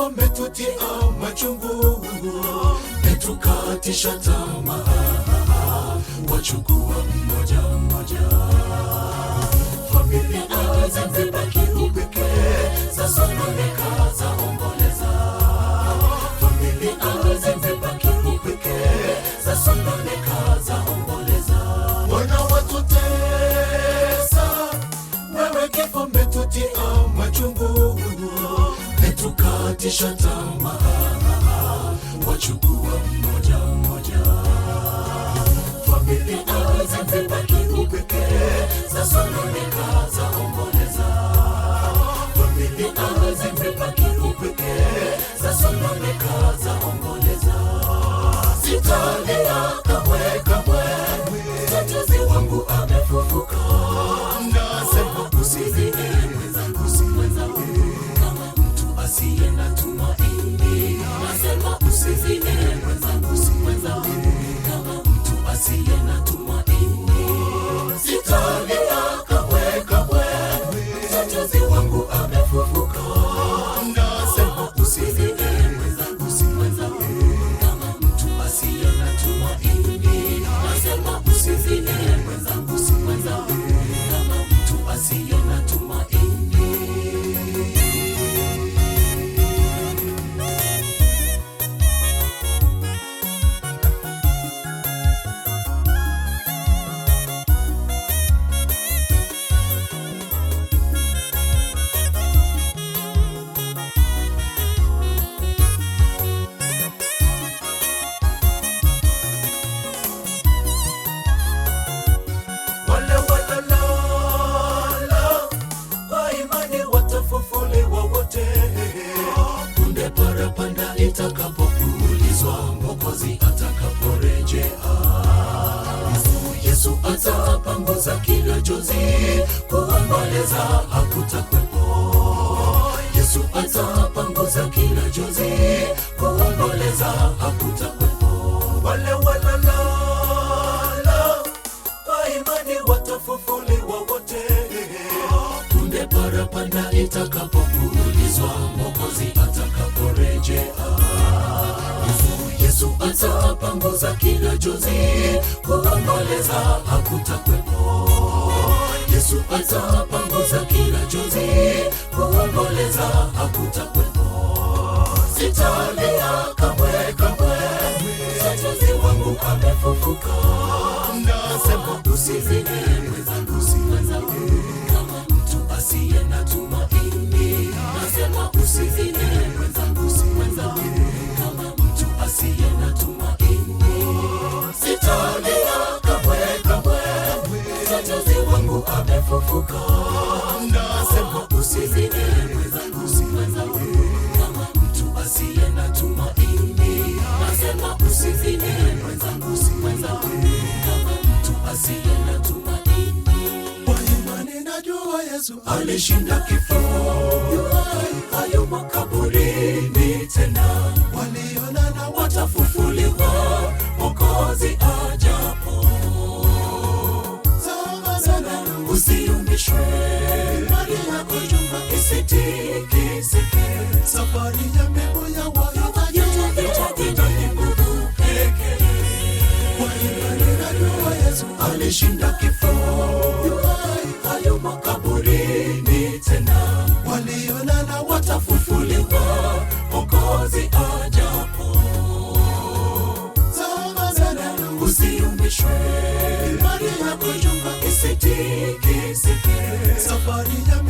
kifo umetutia machungu, umetukatisha tamaa, wachukua mmoja mmoja. Familia zimebaki upweke, zasononeka, zaomboleza. Familia zimebaki upweke, zasononeka, zaomboleza. Bwana watutesa, wewe kifo umetutia machungu, umetukatisha tamaa, wachukua mmoja mmoja. Familia zimebaki upweke, zasononeka, zaomboleza. Familia zimebaki upweke, zasononeka, zaomboleza. Sitalia kamwe kamwe, mtetezi wangu amefufuka. Nasema usilie mwenzangu, mwenzangu, kama mtu asiye na tumaini. Nasema usilie mwenzangu, mwenzangu, kama mtu asiye na tumaini. Sitalia kamwe kamwe, mtetezi wangu amefufuka. Nasema usilie mwenzangu, mwenzangu, kama mtu asiye na tumaini. Nasema usilie mwenzangu, mwenzangu, kama mtu asiye na tumaini. Wale walolala kwa imani watafufuliwa wote, punde parapanda itakapopulizwa, Mwokozi atakaporejea. Yesu atapanguza kila chozi, kuomboleza hakutakwepo. Yesu atapanguza kila chozi, kuomboleza hakutakwepo. Wale walolala kwa imani watafufuliwa wote, punde parapanda itakapopulizwa, Mwokozi atakaporejea. Yesu atapanguza kila chozi, kuomboleza hakutakwepo. Yesu atapanguza kila chozi, kuomboleza hakutakwepo. Sitalia kamwe kamwe, mtetezi wangu amefufuka. Nasema usilie mwenzangu, mwenzangu, kama mtu asiye na tumaini. Nasema usilie mwenzangu, mwenzangu, kama mtu asiye na tumaini. Sitalia kamwe kamwe, mtetezi wangu amefufuka. Nasema usilie mwenzangu, mwenzangu, kama mtu asiye na tumaini. Nasema usilie mwenzangu, mwenzangu, kama mtu asiye na tumaini. Kwa imani najua Yesu Alishinda kifo, yu hai, hayumo kaburini tena. Waliolala Watafufuliwa Mwokozi ajapo. Soma sana, Usiyumbishwe, imani yako chunga isitikisike. Safari ya mbingu ya wahitaji Yahitaji nguvu pekee. Kwa imani najua Yesu Alishinda kifo, yu hai, hayumo kaburini tena. Waliolala Watafufuliwa Mwokozi ajapo. Soma sana, Usiyumbishwe, imani yako chunga isitikisike. Safari ya